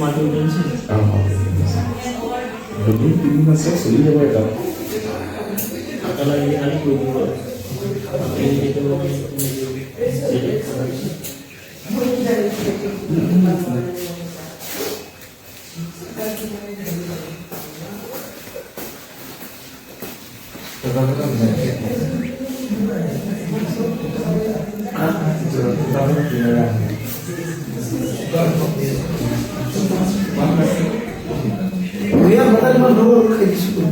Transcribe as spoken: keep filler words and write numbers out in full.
Madu dan sih. Lebih tinggi masih sulit apa itu? Apalagi hari kedua. Ini itu. Iya, bahkan mau dulu ke di situ.